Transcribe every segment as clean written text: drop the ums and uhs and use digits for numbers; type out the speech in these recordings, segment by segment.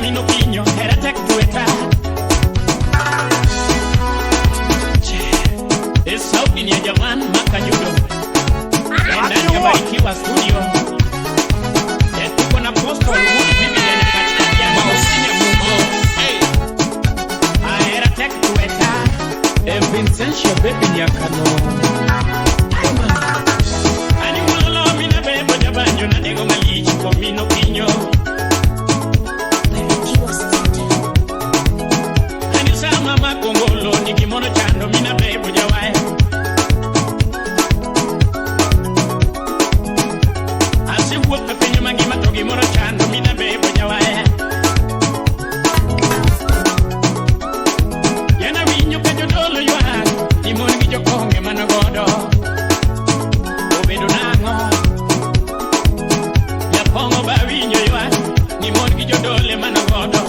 komino kinyo hera tek tweta. E sauti ni ya jaman Makayudo. Ndani ya Barikiwa Studio. E tuko na Postal Wood Biblia ni katikati ya Mausine Mungo. Hey. Ahera tek tweta. E Vincentia baby nyakano. Ani mulolo mina bebo jabanjo na nego malich komino kinyo. Barikiwa Studio. Ani sama makongolo ni kimono chando mina bebo jawaya. Asiwuok e piny mangima to gimoro chando mina bebo jawaya. Yana winjo ka jodolo ywak ni mon gi jokonge mano godo. Obedo nang'o? Japong'o ba winjo ywak ni mon gi jodole mano godo.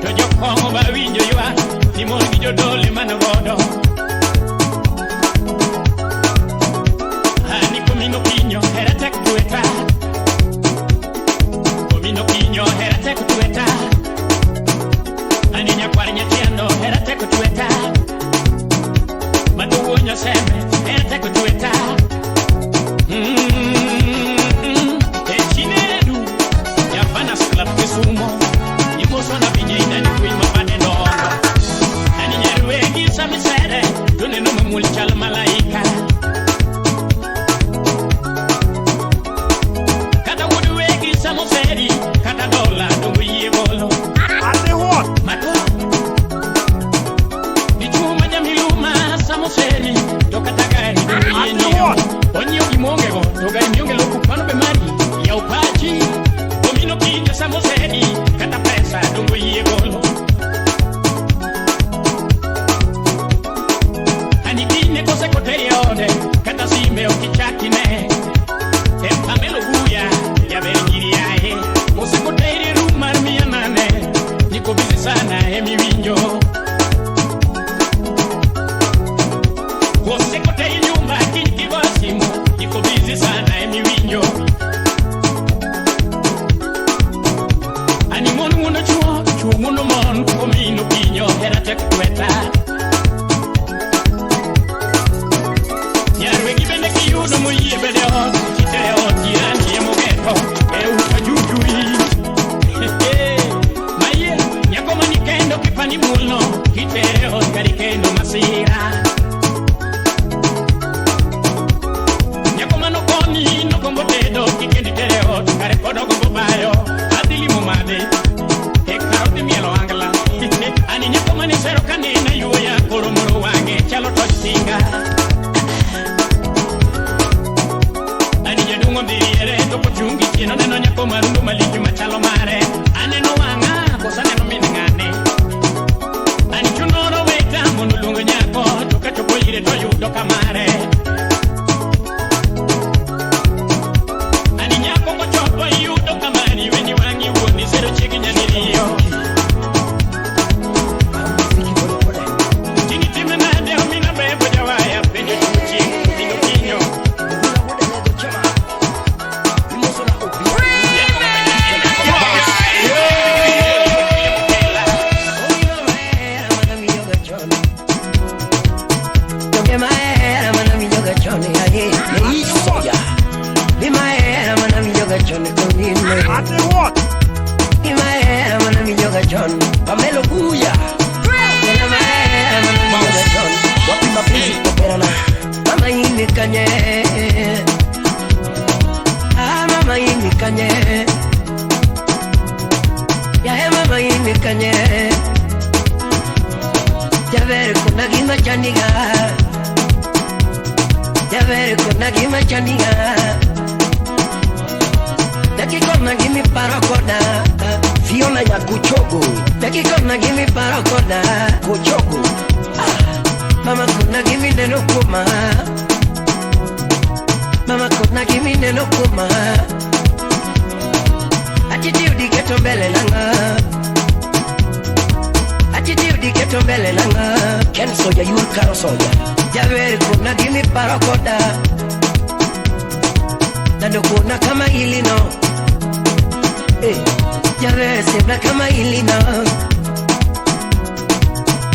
To jokong'o ba winjo ywak ni mon gi jodole mano godo. Ani komino kinyo hera tek tweta. Komino kinyo hera tek tweta. Ani nyakwar nyachiendo hera tek tweta. Maduo nyaseme hera tek tweta. E chinedu Javanas Club Kisumo. Imoso na binye inani kui mabade dongo. Ani nyarwegi samisere tuneno mamul chal malaika. Kata wuod wegi samoseri kata dola dongo yie golo. Ate what? Mato dichuo ma jamiluma samoseri to kata gari dongo yie Ate nyiewo. what? Onyiewo gima onge go to gari mionge loko mano be mari yaw pachi. Omino kinjo samoseri kata pesa dongo yie golo. Ani kine kose koteri e ode kata sime ok ichak ine. E Pamelo Buya jaber nyiri yaye kose koteri e room mar mia nane niko busy sana emiwinjo. Kose koteri nyumba kiny kigo simu niko busy sana emiwinjo. Ani mon wuondo chuo chuo wuondo mon komino kinyo hera tek tweta. Nyarwegi bende kiyudo moyie bede ot kitere ot jirani emogeto e uta jujui. Maye nyako mani kendo kipani mulno kitere ot kari kendo masira. Nyako mano koni nogombo tedo kikendi tere ot kare pod ogombo bayo adhi limo madhe e kar odhi mielo angla. Ani nyako mani sero kanena yuoya koro moro wang'e chalo toch singa. Ani jaduong' odhi riere to kochung' gi chien oneno nyako marundo malich machalo mare. Aneno wang'a koso aneno min ng'ane. Ani chunoro weta mondo oluong nyako to kachopo ire to yudo kamare. Ani nyako kochopo iyudo kamari weni wang'i wuon isero chiegi nyadiriyo. Tini time nade omina bebo jawaya penjo chuo chieng' komino kinyo. Ate what? Fiona ya kuchogo. Dakika gimi paro koda. Kuchogo. Mama kuna gimi neno kuma. Mama kuna gimi neno kuma. Attitude geto mbele nanga. Attitude geto mbele nanga. Ken soja yur karo soja. Jaber kuna gimi paro koda. Sando kuona kama ilino. Jabe sema kama ilino.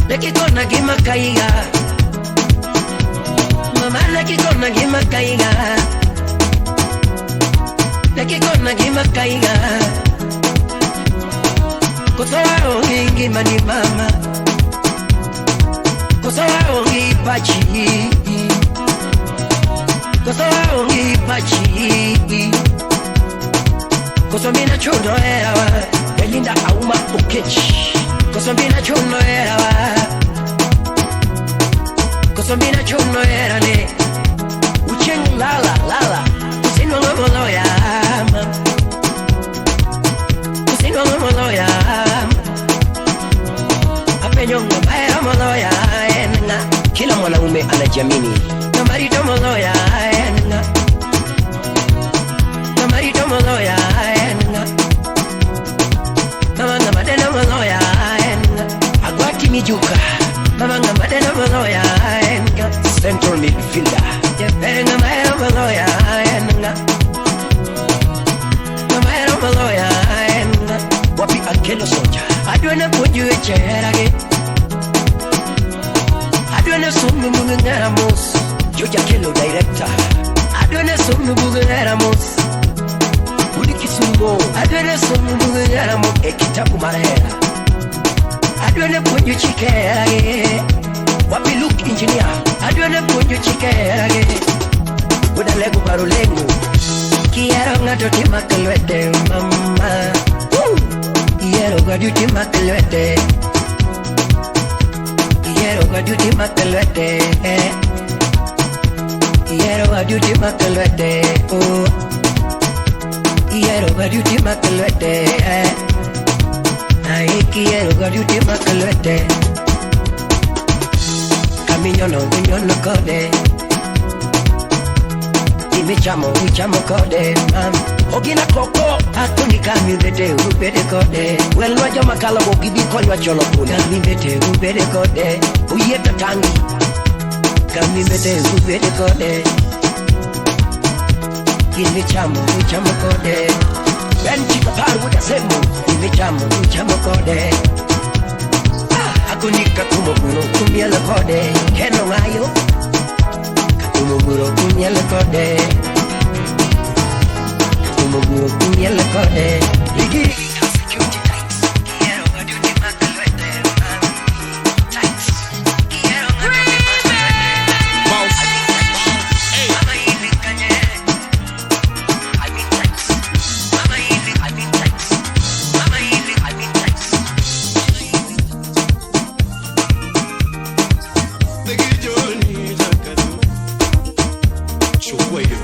Lekikona gima kaiga. Mama lekikona gima kaiga. Lekikona gima kaiga. Kosoa ongi mani mama. Kosoa ongi pachi. Kosoa ongi pachi. Kosomina chuno ewa. Belinda Auma Okechi. Kosomina chuno ewa. Kosomina chuno era ne. Ucheng lala lala. Usinwa ngomolo ya ma. Usinwa ngomolo ya ma. Apenyo ngomba molo ya enga. Kila mwanaume anajiamini. Namarito molo ya enga. Namarito molo ya enga. Mama ngamadena molo ya enga. Agwati mijuka. Mama ngamadena molo ya enga. Central midfielder. Jepenga maero molo ya enga. Maero molo ya enga. Wapi Akelo Soja. Adwene puju echerage. Adwene sumu mugengera mos. George Akelo director. Adwene sumu mugengera mos. Udi Kisumo. Adwene sumu mugengera mos. Ekitabu marera. Adwene puju chikerage. Wapi Luke engineer. Adwene puju chikerage. Udalegu barulengu. Kiero ngato timakelwete mama. Kiero gadu timakelwete. Kiero gadu timakelwete. Kiero gadu timakelwete. Oh. Kiero gadu timakelwete. Ai kiero gadu timakelwete. Kaminyono unyono kode. Imichamo uchamo kode mam. Ogina koko. Akoni kami bete ubede kode. Welwa joma kalogo gibi konywa cholo puna. Kami bete ubede kode. Uyeta tangi. Kami bete ubede kode. Imichamo uchamo kode. Ben chikaparu utasemu. Imichamo uchamo kode. Akoni kakumo guro Kumielo kode. Keno ngayo. Kakumo guro kumielo kode. Kakumo guro kumielo kode. Ligi. Security tights. Quiero gaduti makalwete mam. Tights. Quiero gaduti makalwete. Mama ili kanye. I mean tights. Mama ili I mean tights. Mama ili I mean tights. Chukua hiyo.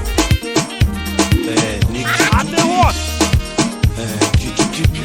Ni Ate what? Kitu kipya.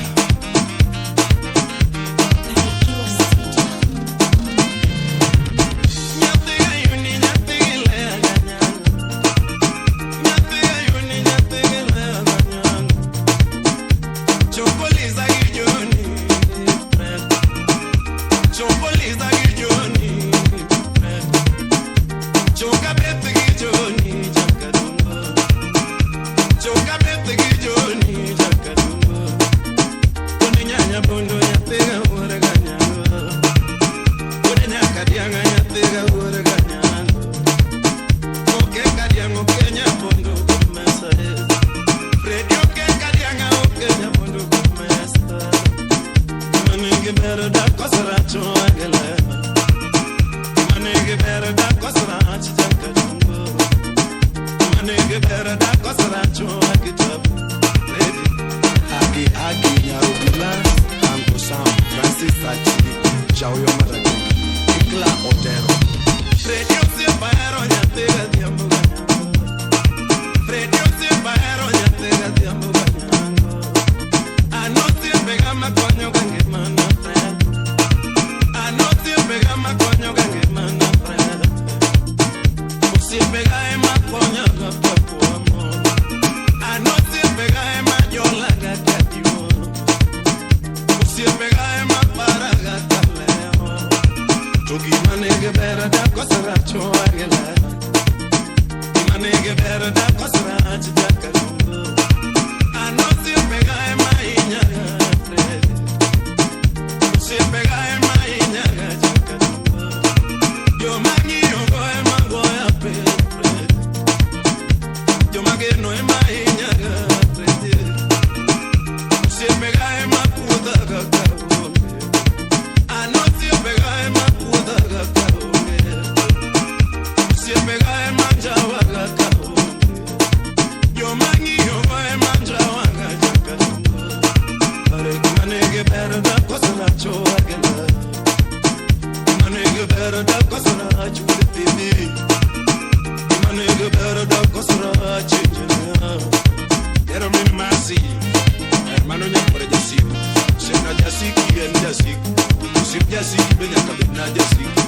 Jasiki be nyaka bed na jasiki.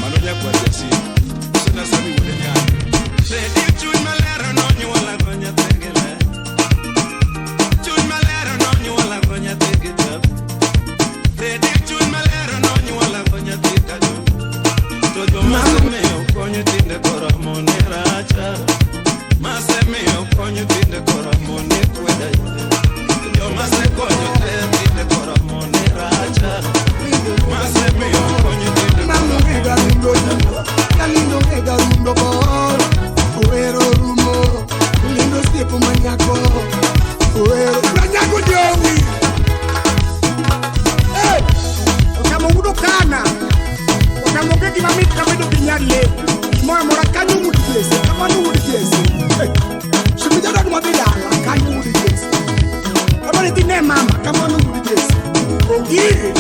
Mano nyakwar jasiki. Sina sami wuode nyanya. Redio chuny malero nonyuola go nyathigile. Chuny malero nonyuola go nyathi gi tap. Redio chuny malero nonyuola go nyathi kajo. To joma semiyo konyo tinde koro mone racha. Masemiyo konyo tinde koro mone kweda. Joma sekonyo te tinde koro mone racha. Masemiyo konyo tinde koro Kalindo mega rundo bor Oero rumo Lindo siepo manyako Oero Manyako jowi. Hey! Okamo udo kana. Okamo onge gima mit ka bedo gi nyar le. Gimoro amora kanyo wuod Jesse. Kamano wuod Jesse. Hey! Shimija dog madhi dala. Kanyo wuod Jesse. Kamano idhi ne mama. Kamano wuod Jesse. Ogiri.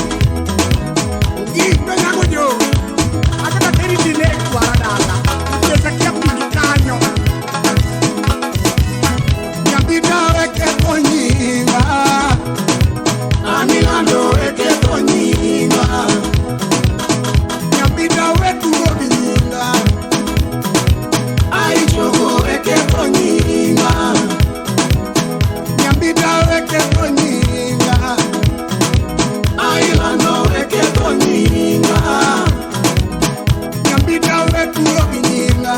Ogiri to nyago jowi. Akaka teri dine kwara dala. Jesse kia pigi kanyo. Nyabida weke konyinga. Amilando weke konyinga. Nyabida wetugo ginyinga. Aichogo weke konyinga. Nyabida weke konyinga. Ailando weke konyinga. Nyabida wetugo ginyinga.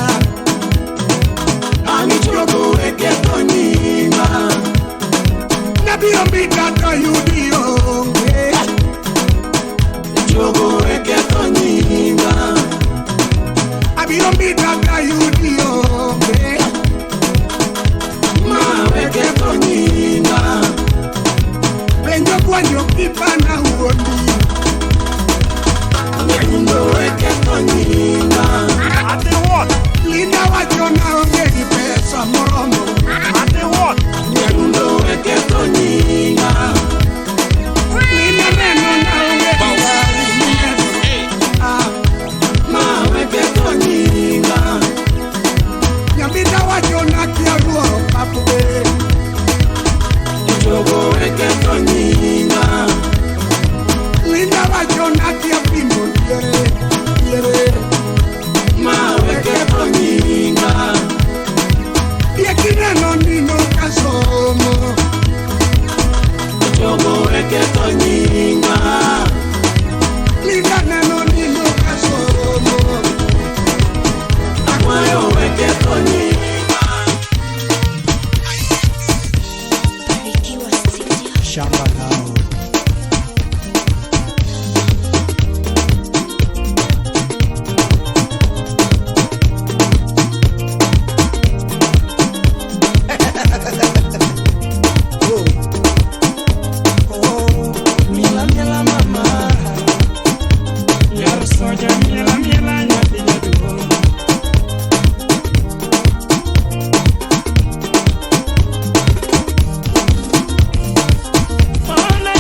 Anichogo weke konyinga. Nabiro mbita to yudi onge. Chogo weke konyinga. Abiro mbita to yudi onge. Ma weke konyinga. Penjo kwanyo kipana wuondi. Nyakundo weke konyinga. Ate what? Linda wacho na onge gi pesa moromo. Ate what? Nyakundo weke konyinga. Linda neno na onge gi gari mineno. Ah, ma weke konyinga. Nyambita wacho na kia luoro papo be. Jogo weke konyinga. Linda wacho na kia pimo diere, diere. Ma weke konyinga. Yekineno nino kasomo. Jogo weke konyinga. Linda neno nino kasomo. Akwayo weke konyinga. Shamba lao. Miela miela mama. Nyar soja miela miela nyathi jaduong'. Ona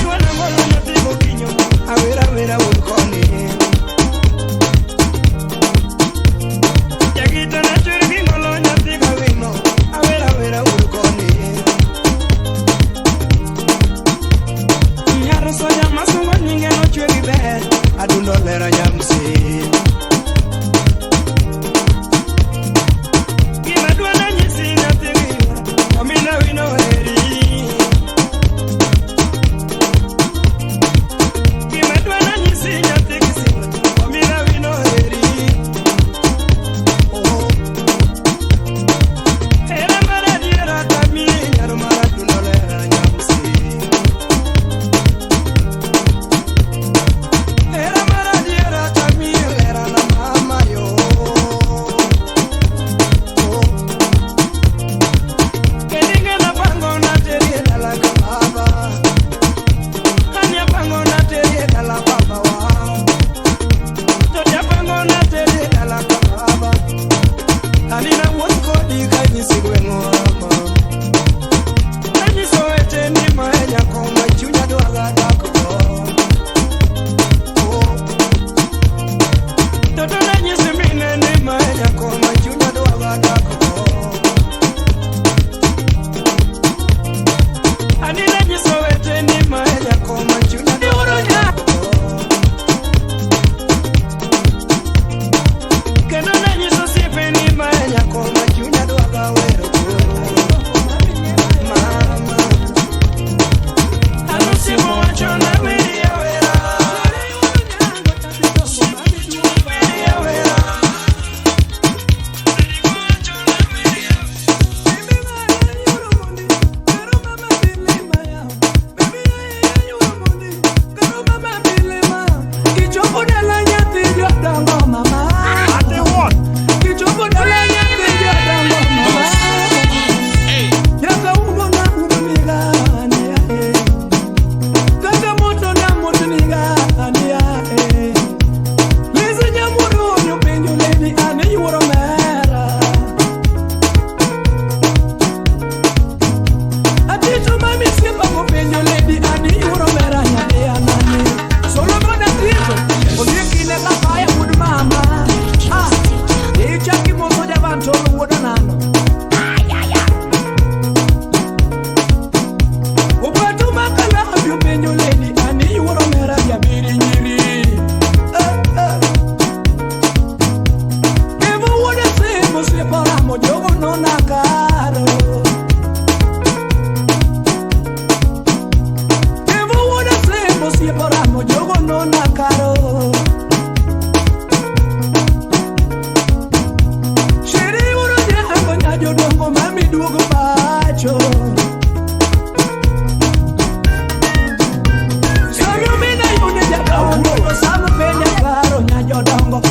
jadongo to sama penja paro nya jodongo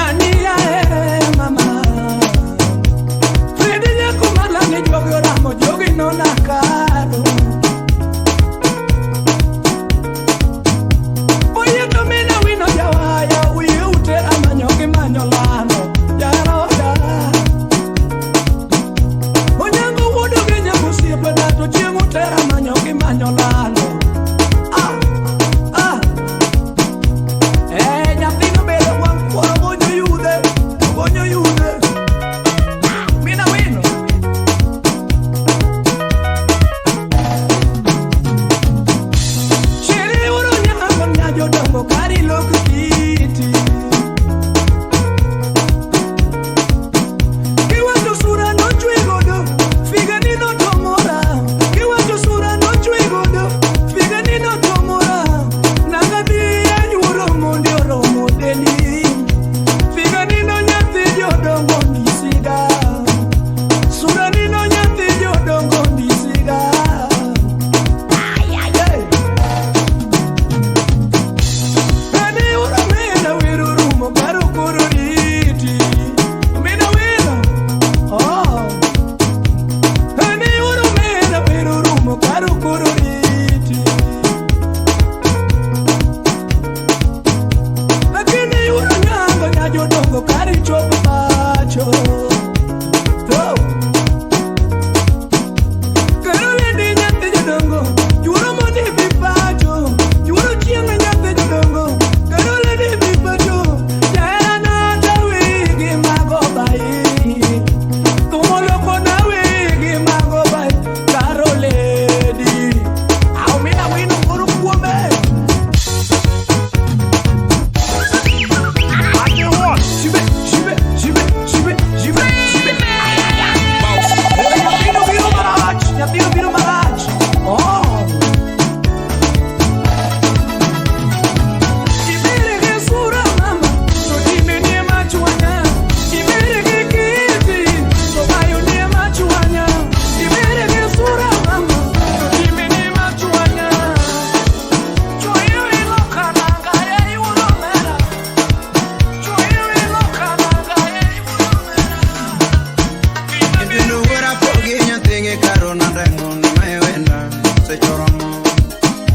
ania e mama Fredi nyako malange jogi oramo jogi nona kado Oye to mina wino jawaya uye ute amanyo gi manyo lamo jaroda Onyango wuodo gi nyako osiepena to chieng' utera manyo gi manyo lalo Ah, ah. Eh, nyathino bedo wang' kuoro gonyo yudhe, ogonyo yudhe. Mina wino. Chere uro nyango nya jodongo kari lok kiti. Kiwacho sura nochwe godo, figa ni notomora. Kiwacho sura nochwe godo, figa ni notomora. Nanga dhi anyuoro mondi oromo dendi. Figa ni no nyathi jodongo ndisiga. Sura ni no nyathi jodongo ndisiga. Ay, ay, ay. Ani uro mina wero rumo karo koro riti. Mina wero. Oh. Ani uro mina wero rumo karo koro riti. Lakini uro nyango nya jodongo kari chopo pacho. Oh. Karolende nyathi jodongo, juoro mondi bi pacho, juoro chieng' nyathi jodongo, karolende bi pacho, jaherana ta wigi mago bai, thumo loko na wigi mago bai, karoledi, au mina wino koro kuome. Jibe, jibe, jibe, jibe, jibe, jibe. Nyathino biro marach, nyathino biro marach. Oh. Ibere gi sura mama, to time nie machwanya. Ibere gi kiti, to bayo nie machwanya. Ibere gi sura mama, to time nie machwanya. Chwoyo iloka nanga e yudo mera. Chwoyo iloka nanga e yudo mera. Ibinduwera pogi nyathigi karo nandengo ni mewenda sechoromo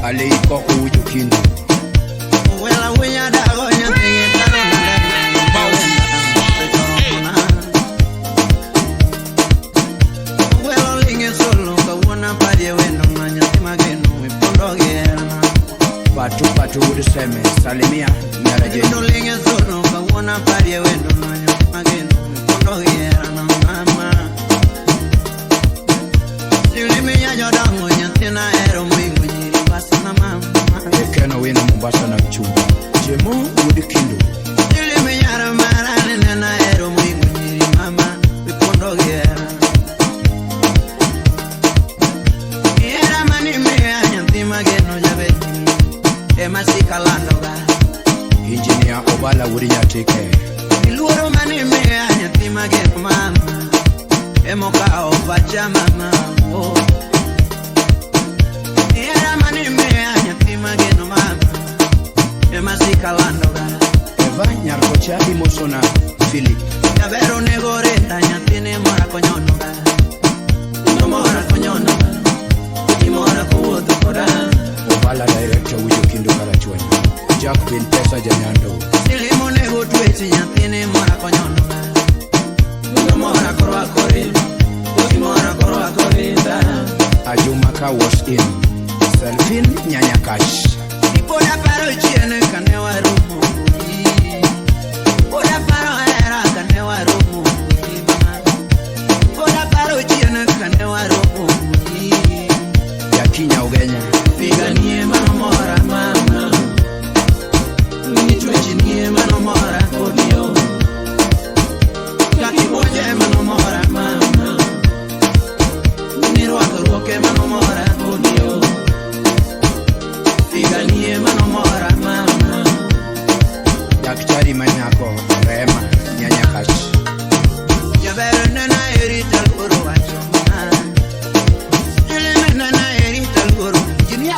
Ale ikoko ujo kindu. Wela winya dago nyathigi karo nandengo ni mewenda sechoromo na Welo linge solo kawuono parie wendo na nyathi mageno ipondo gi herana Patu patu wuod seme salimia nyara Ibindu jeju. linge solo kawuono parie wendo na nyathi mageno ipondo gi herana mama Siliminya jodongo nyathina hero moingo nyiri wasana mama Ekeno wino Mombasa na mchumba. Jemo wuod kindu. Siliminyara marane nena hero moingo nyiri mama ipondo gi hera Hera mani miya nyathi mageno jabetni ema sikalandoga Engineer Obala wuod Nyatike. Iluoro mani miya nyathi mageno mama emokawo pacha mama oh. Hera mani miya nyathi mageno mama ema sikalandoga Eva Nyarkocha imosona Philip. Jaber onego renda nyathine mora konyonoga Nomora konyonoga Imora kowuotho koda Obala director wujo kindu karachuonyo. Jack bin pesa janyando. Silimo onego twech nyathine mora konyonoga Nomora korwako rinda Imora korwako rinda Ajuma ka was in. Selfin Nyanyakash. Pod aparo chien kane waromo kodi Pod aparo hera kane waromo kodi mama Pod aparo chien kane waromo kodi Jakinya Ugenya. Piganie manomora mama Nichwechinie manomora kodio Kakibuoje manomora mama Nirwakruoke manomora kodio Piganie manomora mama Daktari manyako Rema Nyanyakash. Jaber nena eri taluoro wacho mana Jilime nena eri taluoro Jinia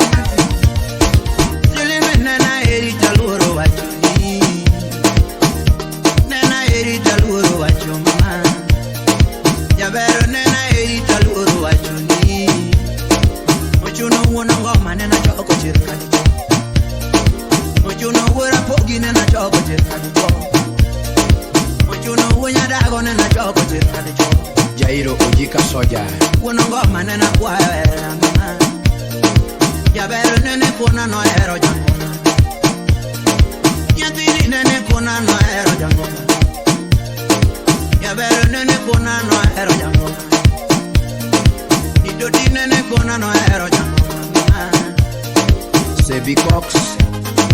Ochuno wuon ngoma nena choko chir kadicho. Ochuno wuora pogi nena choko chir kadicho. Ochuno wuo nyadago nena choko chir kadicho. Jairo Ojika Soja. Wuon ngoma nena kwayo hera mama. Jaber nene kona nohero jangoma. Nyathini nene kona nohero jangoma. Jaber nene kona nohero jangoma. Didodi nene kona nohero jangoma. Sebi Cox,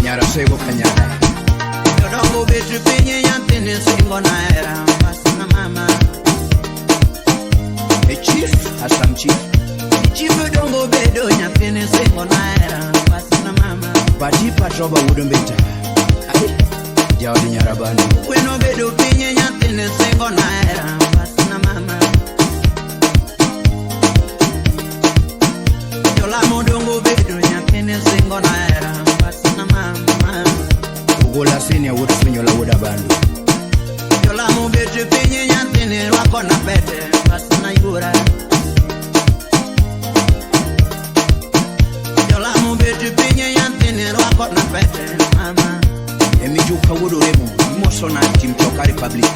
Nyarasego Kanyada. Jodongo bet piny nyathini singo nahera mbasna mama. A chief, Assam chief. Chief dongo bedo nyathini singo nahera mbasna mama. Bati Patroba Wudumbeta. Jaodi Nyarabani. Kweno bedo piny nyathini singo nahera mbasna mama. Jolamo dongo bedo nyathini singo nahera mbasna mama. Ugola senior wuod Funyola wuod Abandu. Jolamo bet piny nyathini rwako na pete mbasna yura. Jolamo bet piny nyathini rwako na pete mama. Emijuka wuod Oremo, imosona tim Choka Republic.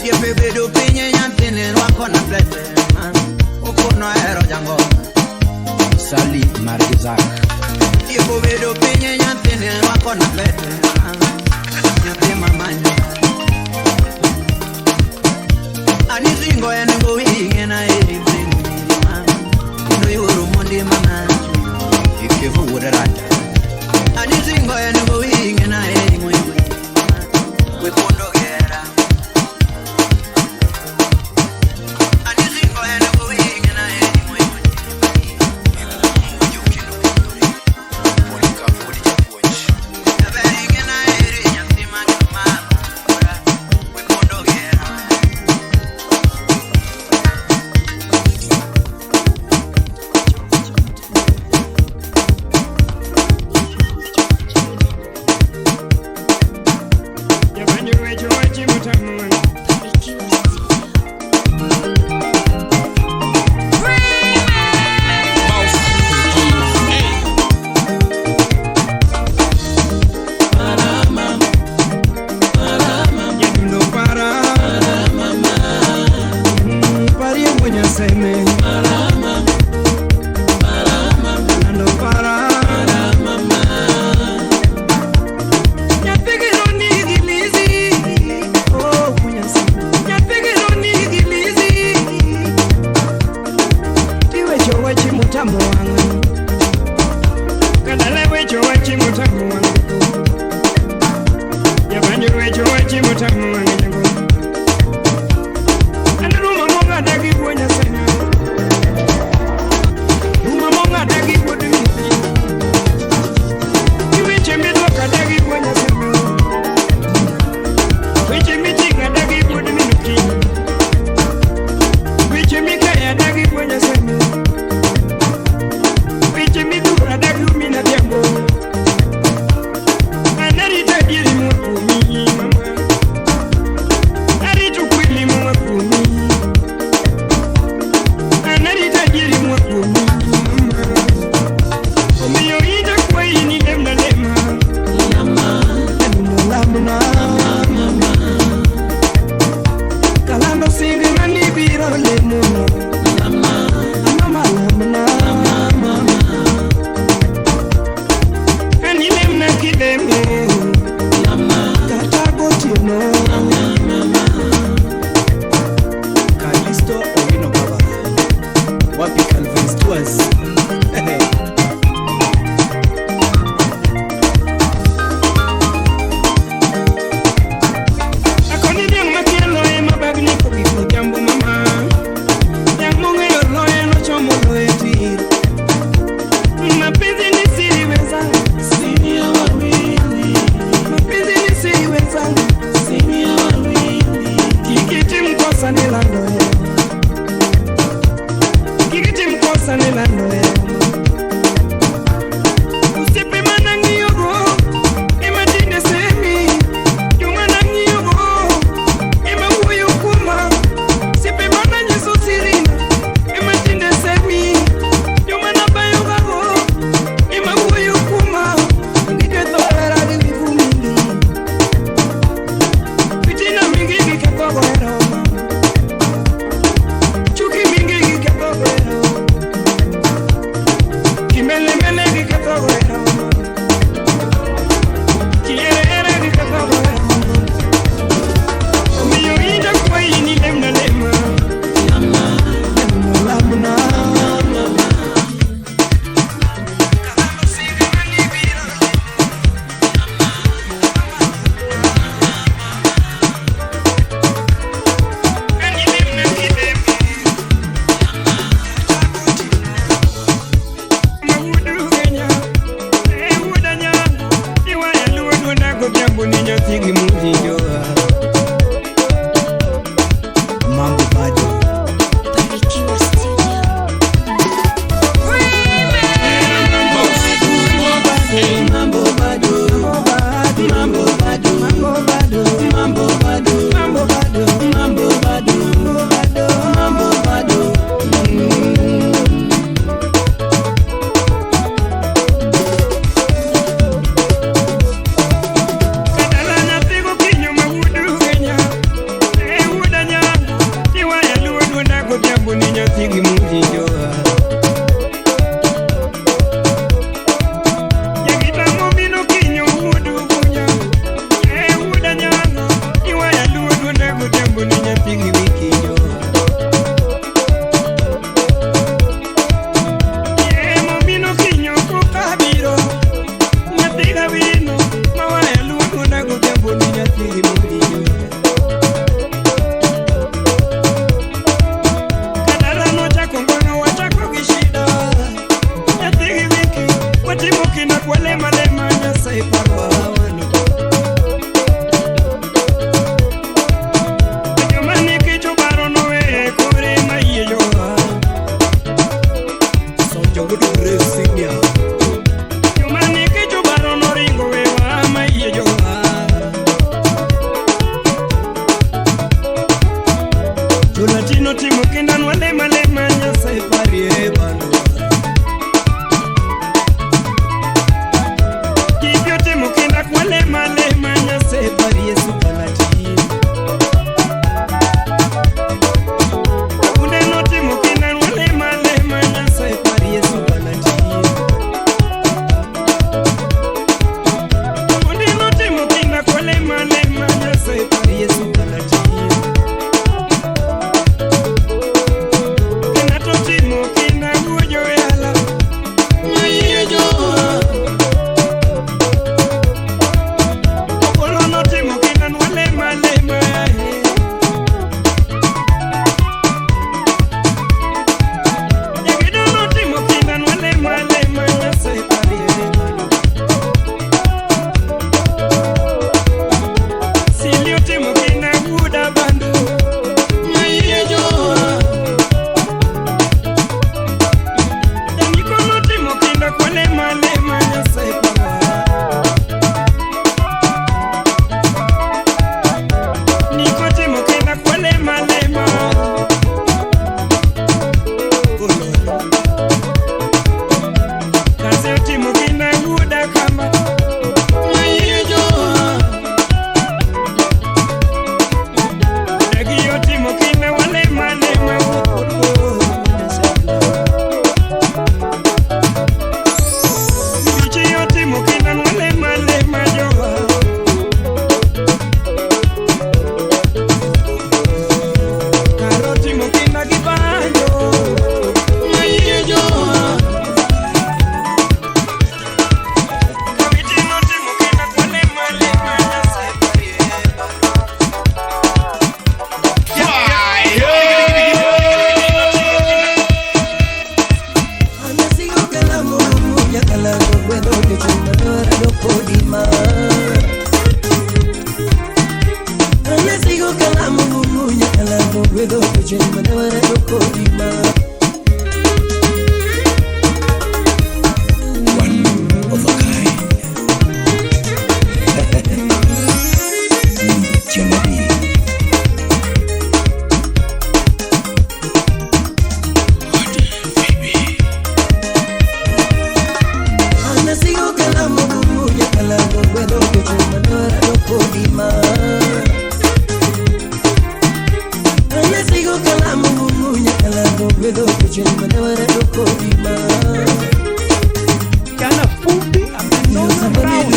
Siepe bedo piny nyathini rwako na pete mama. Okono hero jangoma. Sally Margizak. Siepo bedo piny nyathini rwako na pete mama. Nyathi mamanya. Ani singo en gowi ing'ena eri mrengo nyiri mama. Kendo yuoro monde mama. Ikevo wuod Aranda. Ani singo en gowi ing'ena eri mwengo nyiri mama. We pondo gera. Ani singo en gowi ing'ena eri mwengo nyiri mama. Polika wuod Japuonj. Jaber ing'ena eri nyathi mangima mama. We pondo gera. Jabanjo wecho wachi mutamu wang'. Jadundo para. Parie wuo Nyaseme. Nando para. Nyathi gino nigi lizi. Oh, wuo Nyaseme. Nyathi gino nigi lizi. Tiwecho wachi mutamo wang'. Kadala wecho wachi mutamo wang'. Jabanjo wecho wachi mutamo wang' nyango. An ruma mong'ada gi wuo Nyaseme. Ruma mong'ada gi wuod Mithili. Gi weche midwoko adagi wuo Nyaseme. Weche miting'o adagi wuod min Okinyi. Weche mikayo adagi wuo Nyaseme. Weche midhuro adagi min Adhiambo. An arito adieri moa kuomi mama. Ore Senior. Jomane kechobaro noringo wewa maiye jowa. Jolatino timo kinda nwalema lema Nyasaye parie banwa. Kibyo timo kinda kwalema lema Nyasaye parie superlative. Kunde notimo kinda nwalema lema Nyasaye parie superlative. Kunde notimo kinda kwalema lema Nyasaye parie superlative. Kinda totimo kinda wuoyo e ala maiye jowa. Ogolo notimo kinda nwalema lema Jagedo notimo kinda nwalema lema Nyasaye parie. Sili otimo kinda wuoda bandu maiye jowa. Janiko notimo kinda kwalema lema Nyasaye parwa. Niko timo kinda kwalema lema. Kazi otimo kinda wuoda kama maiye jowa. Dagi otimo kinda walema lema Bichi otimo kinda walema lema jowa. Karo otimo kinda gi banjo maiye jowa. Kabiti notimo kinda kwalema lema Nyasaye parie. One of a kind. Janabi. Kijana fupi amenona brown.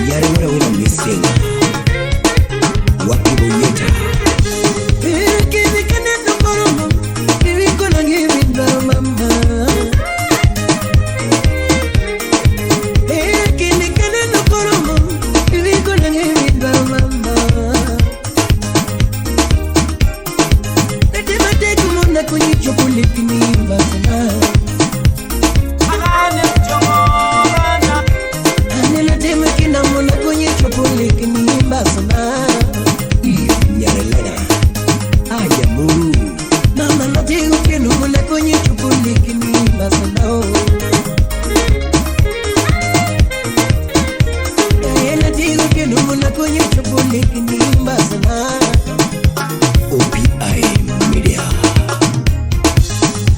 Yare wala wala missing. Wakiboyeta. Nyarelena. Ayamuru. Mama natigo kendo mona konyi chopo lekni basana o. Natigo kendo mona konyi chopo lekni basana. OPI Media.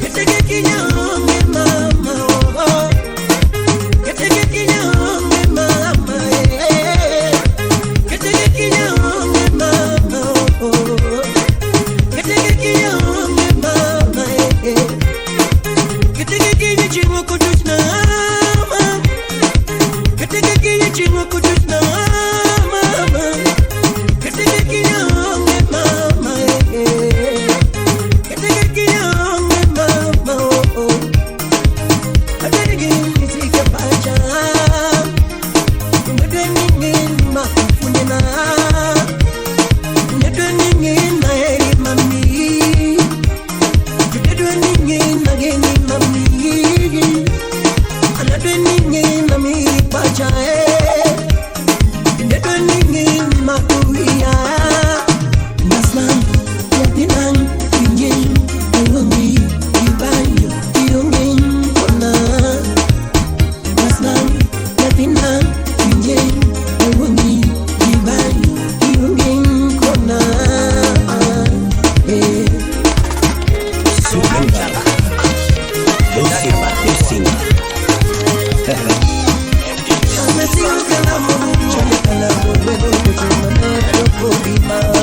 Keteke kinyonge mama oh. Keteke kinyonge mama eh. Keteke kinyonge mama oh. Keteke kinyonge mama eh. Keteke kinyi chingo kutuchna mama. Keteke kinyi chingo kutuchna mama. Keteke kinyonge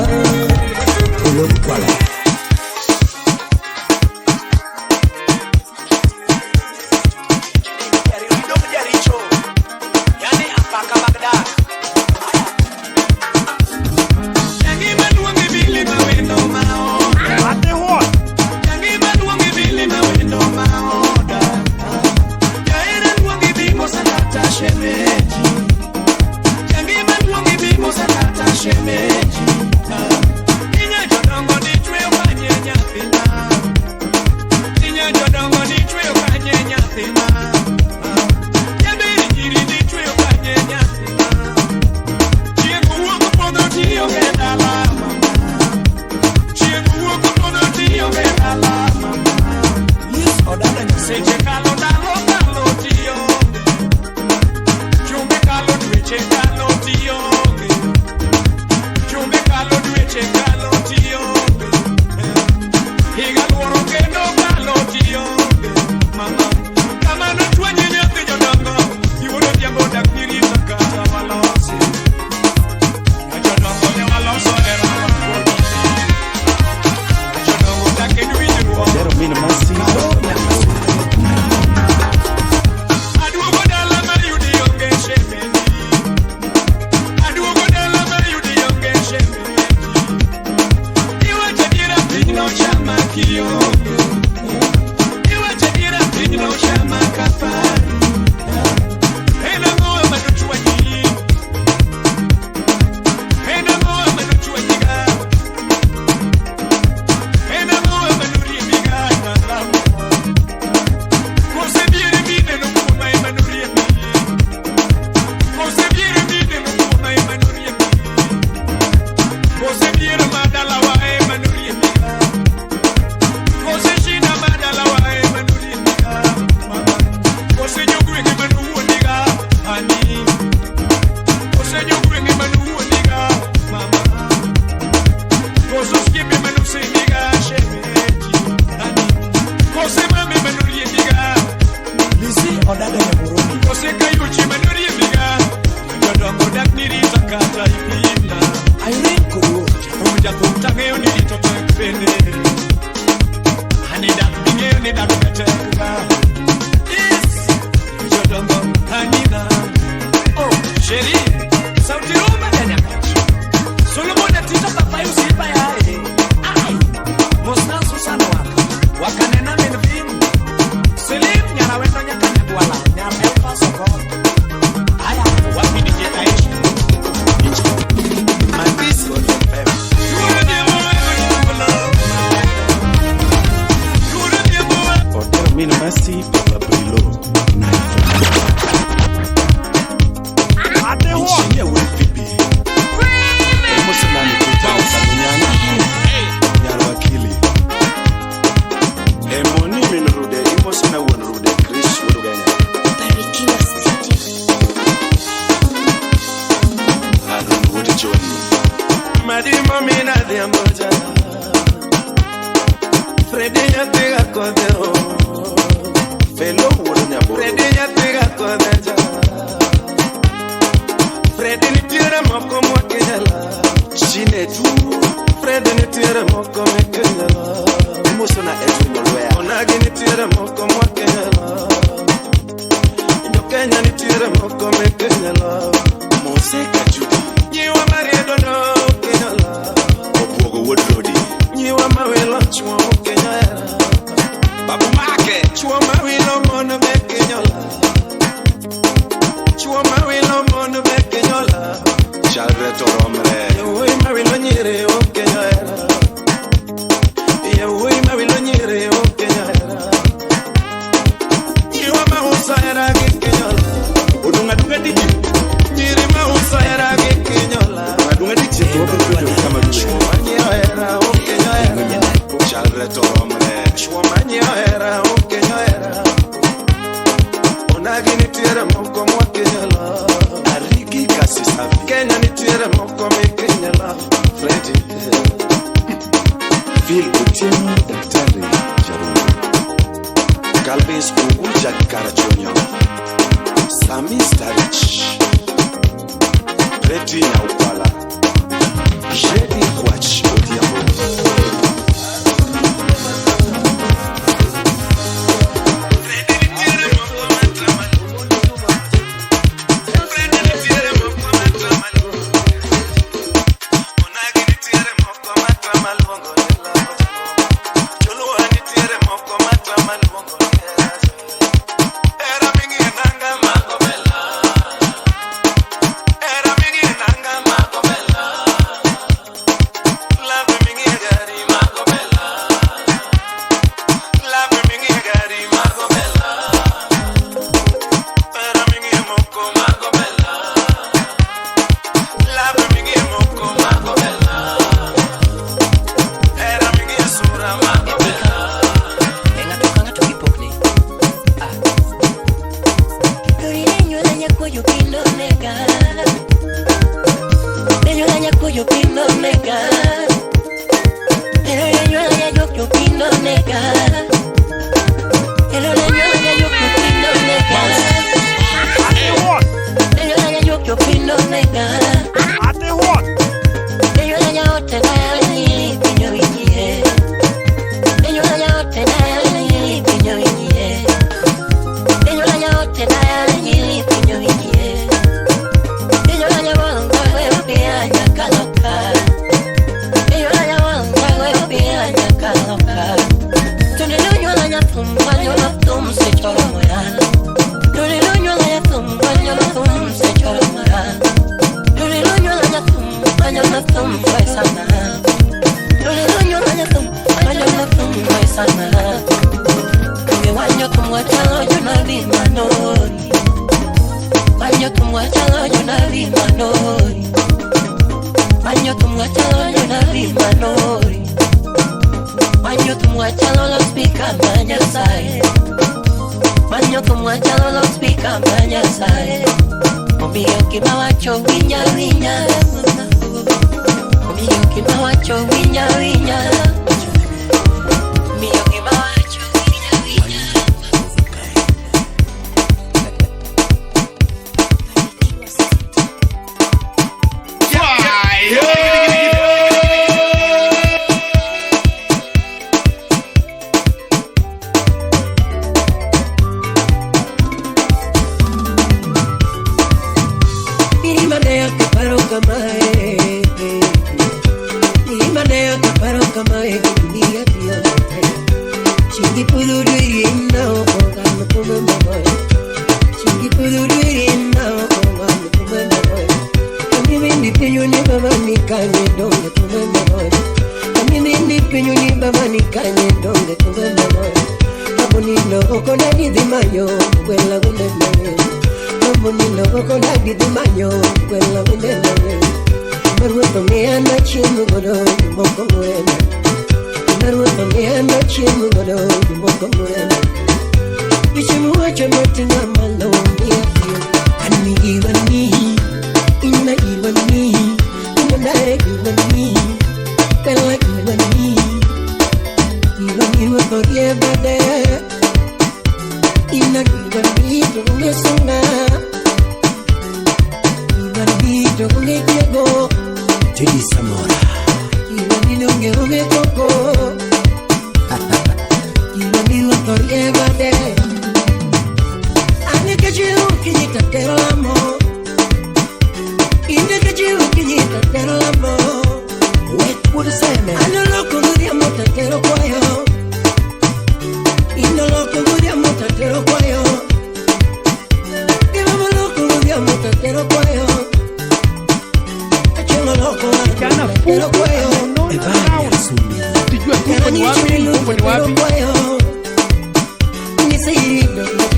Polo Kwala. Galvez Unguja Karachuonyo, Sami Starich, Betty Nyaukwala. Shedi Kwach Odhiambo. Ate what? Teddy Samora. Kijana fupi amenona round.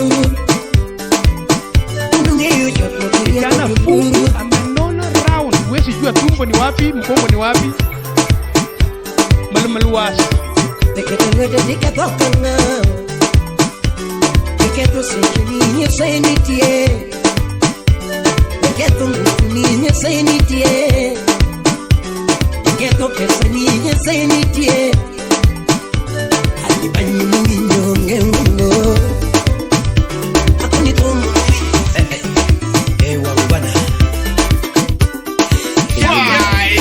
Sijua tumbo ni wapi, mgongo ni wapi. Kijana fupi amenona round. Huwezi jua tumbo ni wapi, mgongo ni wapi. Malumaluwas. Ewa bwana. Fire!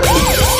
Bounce.